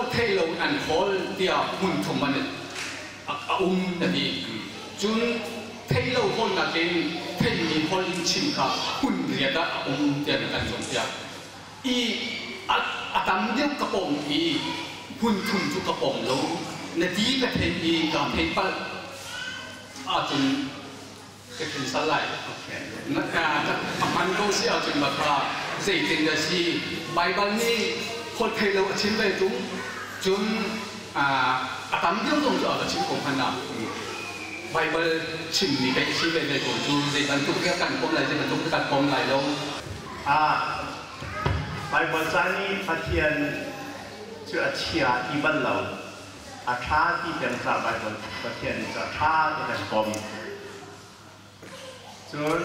Holh theih lo an hawl tiah hmun thum an a um na ti. Cun theih lo hawl nakin theihmi holh in chim kha hmun riat ah a um tiah na kan cawnpiak. I a tam deuh ka pom i hmun thum cu ka pom lo na ti ka theih i kaa theih palh ahcun ka thin sal lai. A hman ko si ahcun ma kha zeitin dah si? Baibal nih holh theih lo a chim ve tung. Cun a tam deuh zong cu a ka chim ko hmanh ah Baibal chimmi pei si ve ve ko cu zei bantuk dah kan pom lai, zei bantuk dah kan pom lai lo. Baibal ca nih Pathian cu a chia ti bal lo. A ṭha ti peng caah Baibal Pathian nih cu a ṭha ti kan pom. Cun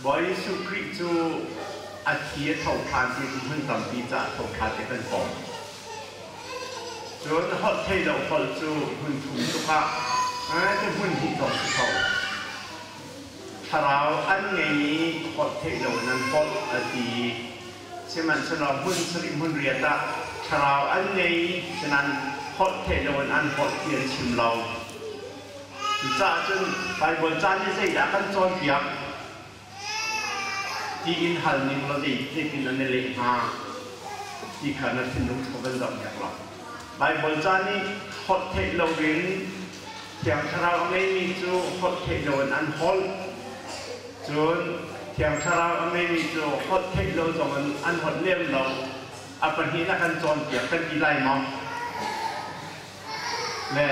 Bawi Jesuh Khrih cu a thi a tho ṭhan ti cu hmun tampi caah a tho ṭhan ti kan pom. Cun holh thei lo holh cu hmun thum tluk ah hmun hnih zong si kho. Thlarau an ngei i holh theih lo in an holh a ti. Sihmanhsehlaw hmun sarih hmun riat ah thlarau an ngei, sinain holh theih lo in an holh ti an chim lo. Cucaah cun Baibal ca nih zeidah a kan cawnpiak tiin hal ning law zeitin an i leh hnga ti kha na thinlung chaw van zoh hnek law. Baibal ca nih holh theih loin Thiang Thlarau a ngeimi cu holh theih loin an holh. Cun Thiang Thlarau a ngeimi cu holh theih lo zongin an holh lem lo. A pahnih a kan cawnpiak kan ti lai maw? Le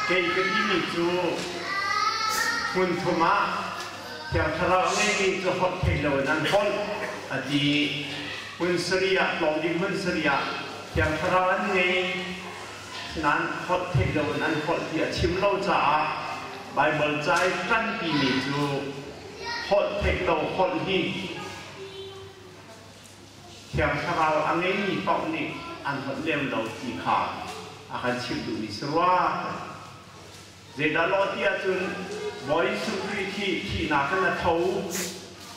kei ka timi cu hmun thum ah Thiang Thlarau a ngeimi cu holh theih loin an holh a ti. Hmun sarih ah tlawm ding hmun sarih ah Thiang Thlarau an ngei. Sinain holh theih loin an holh ti a chim lo caah Baibal ca i ṭanpimi cu holh theih lo holh hi Thiang Thlarau a ngeimi paoh nih an holh lem lo ti kha a kan chimh duhmi si rua. Zeidah lawh ti ahcun Bawi Jesuh Khrih khi thihnak in a tho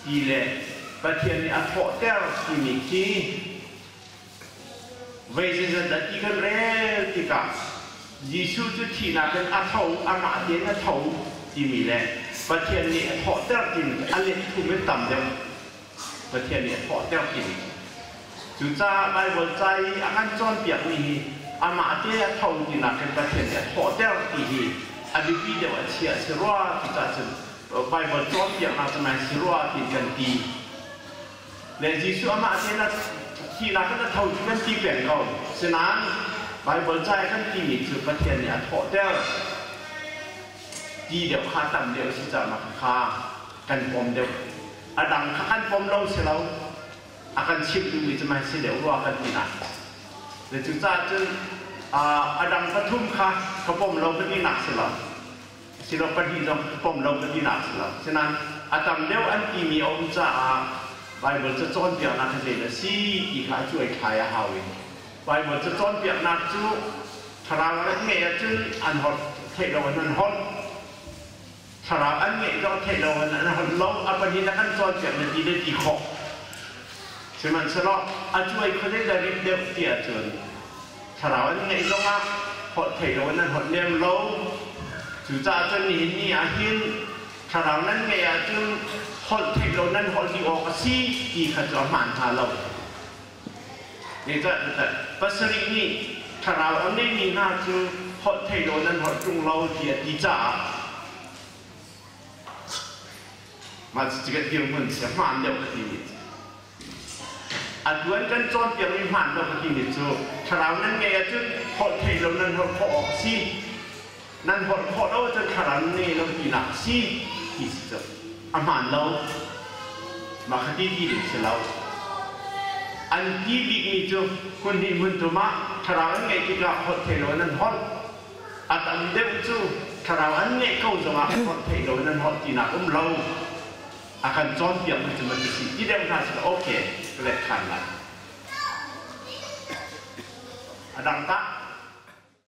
ti le Pathian nih a thawhter timi khi Vei zeizat dah ti kan rel tikah Jesuh cu thihnak in a tho, amah tein a tho timi le Pathian nih a thawhter timi cu a let thum in tam deuh. Pathian nih a thawhter timi. Cucaah Baibal ca i a kan cawnpiakmi hi amah te a tho tinak in Pathian nih a thawhter ti hi a biapi deuh a chia a si rua. Cucaah cun Baibal cawnpiaknak cu nai si rua ti kan ti. Le Jesuh amah tein a thihnak in a tho cu kan ti peng ko. Sinain Baibal ca i kan timi cu Pathian nih a thawhter ti deuh kha tam deuh a si caah mah kha kan pom deuh. A dang kha kan pom lo si lo. A kan chimh duhmi cu mah si deuh rua kan ti nak. Le cucaah cun a dang pathum kha ka pom lo ka ti nak si lo. Silo pahnih zong pom lo ka tinak si lo. Sinain a tam deuh an timi a um caah Baibal ca cawnpiaknak hi zei a si ti kha a cuai thlai a hau i Baibal ca cawnpiaknak cu thlarau an ngeih ahcun an holh theih lo in an holh. Thlarau an ngeih zong theih lo in an holh lo. A pahnih na kan cawnpiak na ti le ti khawh. Sihmanhsehlaw a cuai khuazei dah rit deuh ti ahcun thlarau an ngeih zongah holh thei lo in an holh lem lo. Cucaah cun nihin ni ah hin thlarau nan ngeih ahcun holh theih lo nan holh dih awk a si ti kha cu a hmaan hnga lo. Zeicahtiah pasarih nih thlarau a ngeimi hna cu holh thei lo nan holh ṭung lo ti a ti caah mah cucu ka dirhmun si a hmaan deuh ka timi Atu an kan cawnpiakmi hmaan lo ka timi cu thlarau nan ngeih ahcun holh theih lo nan holh khawh awk a si. Nan holh khawh lo ahcun thlarau nan ngei lo tinak a si ti si cu a hmaan lo. Mah kha ti ti ding si lo. An ti bikmi cu hmun hnih hmun thum ah thlarau an ngeih tikah holh theih lo nan holh. A tam deuh cu thlarau an ngeih ko zongah holh theih lo nan holh tinak um lo. A kan cawnpiak mi cu man si ti deuh hna sih okay ka let than lai. A dang tah?